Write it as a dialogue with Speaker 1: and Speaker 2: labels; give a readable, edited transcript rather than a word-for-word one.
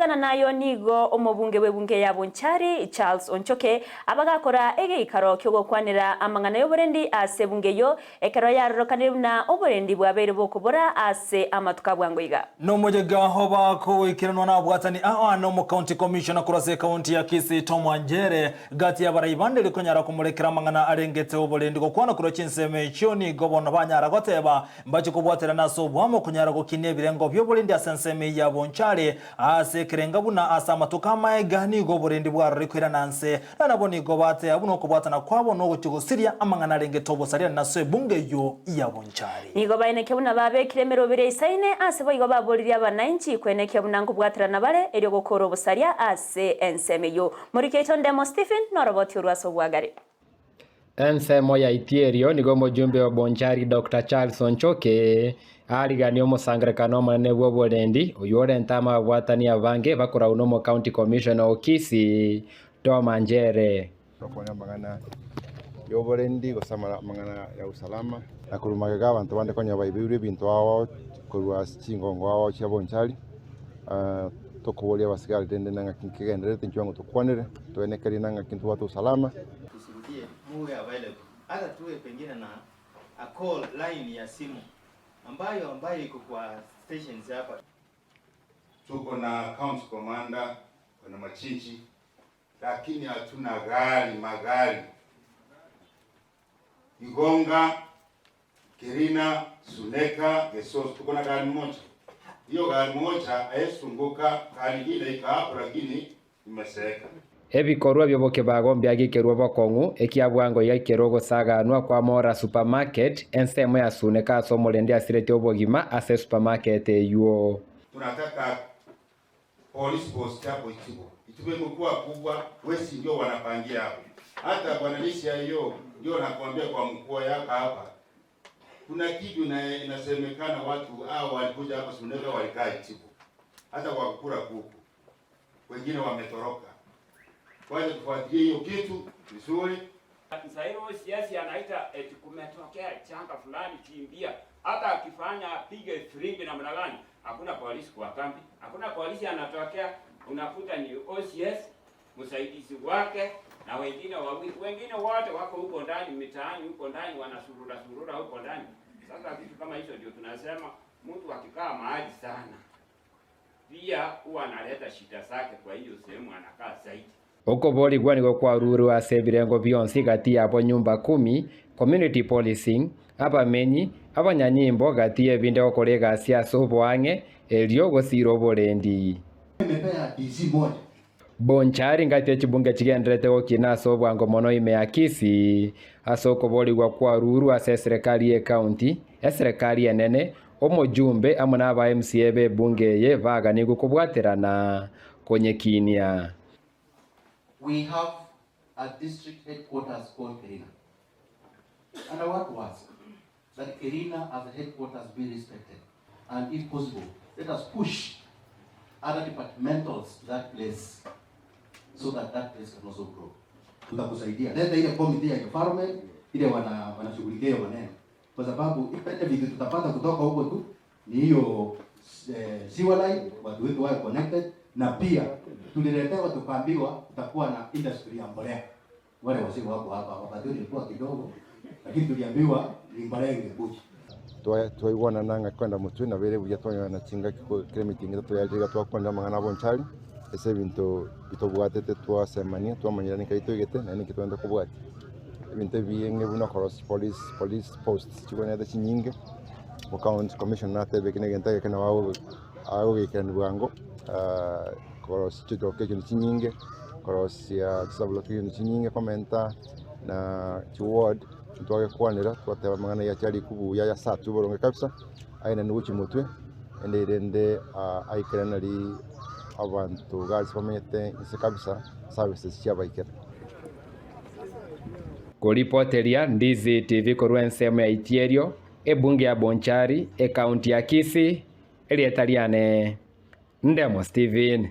Speaker 1: Gotigana nayo nigo omobunge bw'ebunge ya Bonchari, Charles Onchoke, abagakora egeikaro ki'ogokwanera amang'ana y'oborendi ase ebunge eyio, ekero yarorokanire buna oborendi bwabeire bokobora ase amatuko a bwango iga.
Speaker 2: Nomoyega oba kogoikeranwa nabwatani aa nomo county commissioner korwa ase ecounty ya Kisii Tom Anjere gati y'abarai bande rikonyara komorekera amang'ana arengete oborendi gokwana korwa chinsemo echio nigo bono banyara goteba Mbache kobwaterana ase oboamo konyara gokinia ebirengo bi'oborendi ase ensemo eyio ya bonchari, aase ekerenga buna ase amatuko amaega nigo oborendi bwarore koirana nse, na nabo nigo batea buna okobwatana kwabo nogochia gosiria amang'ana arengete obosaria nase ebunge eyio ya bonchari.
Speaker 1: Nigo baenekia buna babekire emeroberi eisaine, ase boigo baboririe abanainchi kwenekia buna nkobwaterana bare erio gokoora obosaria ase ensemo eyio. Moriki oito Ndemo Stephen noroboti orwo ase obwagare.
Speaker 3: Ensemo ya Itierio nigo omojumbe o Bonchari Doctor Charles Onchoke ariganie omosangererekano omonene bw'oborendi oywo orente amabwatani abange bakorau nomo County Commissioner o Kisii Tom Anjere.
Speaker 4: Tokwane amang'ana y'oborendi gose amang'ana ya usalama, na korwa magega abanto bande konya baibeirwe ebinto ao korwa ase chingongo ao chia Bonchari. Tokoboria abasigari rende nang'aki nkegendererete inchuo ng'a tokwanere, toenekerie nang'aki ntobwate usalama.
Speaker 5: Tusirudie muwe available hata tuwe pengine na a call line ya simu ambayo ambayo iko kwa stations hapa.
Speaker 6: Tuko na county commander bwana Machinji lakini hatuna gari magari Igonga Kirina Suneka Gesos tuko na gari moja hiyo gari moja ayesunguka gari ingine iko hapo lakini imeseeka.
Speaker 3: Ebikorwa bi'obokebago mbiagikerwe bokong'u, ekiabwango igakerwa ogosaganwa kwa Mora Supermarket, ensemo ya Suneka ase omorende asiretie obogima ase esupermarket eywo.
Speaker 6: Tunataka Police post hapo Itibo. Itibo imekuwa kubwa, wesi ndio wanapangia hapo. Hata bwana DCIO ndio nakuambia kwa mkoa yako hapa. Kuna kitu ina, inasemekana watu hao walikuja hapa Suneka walikaa Itibo. Hata kwa kukula kuku. Wengine wametoroka. Kwanza tufuatilie hiyo kitu vizuri.
Speaker 7: Sasa hivi OCS anaita eti kumetokea changa fulani, kimbia. Hata akifanya apige firimbi namna gani, hakuna polisi kwa kambi, hakuna polisi anatokea. Unakuta ni OCS msaidizi wake na wengine wawili, wengine wote wako huko ndani mitaani, huko ndani wanasurura surura huko ndani. Sasa vitu kama hizo ndio tunasema mtu akikaa mahali sana pia huwa analeta shida zake, kwa hiyo sehemu anakaa zaidi.
Speaker 3: Okoborigwa nigo kwarurwe ase ebirengo bionsi gati yabo nyumba kumi, community policing, abamenyi, abanyanyimbo gati y'ebinde gokora egasi ase oboang'e erio gosiira oborendi. Bonchari ngati echibunge chigendererete gokina ase obwango mono ime ya Kisii ase okoborigwa kwarurwe ase eserekari y'ecounty, eserekari enene, omojumbe amo na aba MCA b'ebunge eye baganigwe kobwaterana konyekinia.
Speaker 8: We have a district headquarters called Kerina. And I want to ask that Kerina as a headquarters be respected. And if possible, let us push other departmentals to that place so that that place can also grow.
Speaker 9: Tutakusaidia. Leta ile committee ya environment ile wana wanashughulikia hiyo maneno, kwa sababu ile vitu tutapata kutoka huko tu ni hiyo eh, sewer line, watu wetu wawe connected, na pia tuliletewa tukaambiwa tutakuwa na industry ya mbolea. Wale wazee wako hapa, wakati ilikuwa kidogo, lakini tuliambiwa ni mbolea ingekuja.
Speaker 4: Twaigwanana ng'a kwenda motwe nabo ere buya twanyora chingaki kera emitingi tatoyarire twakwanera amang'ana a bonchari ase ebinto bitobwatete twasemania twamanyera ninki toigete naende ninki togenda kobwatia. Ebinto ebieng'e buna korosia police police posts chigwenerete chinyinge, county commissioner natebe eke na egento egeke nabo agogekerania bwango korosia chilocation chinyinge, korosia chisublocation chinyinge komenta na chiward ntwagekwanera twateba amang'ana aya achari kubuya aya asatwe boronge kabisa, aenane gochia motwe, ende erende aikerane nari abanto iga ase bamenyete inse kabisa services chiabaikera.
Speaker 3: Koripoteria Ndizi TV korwa ensemo ya Itierio, ebunge ya Bonchari, ekaunti ya Kisii, erieta riane Ndemo Stephen.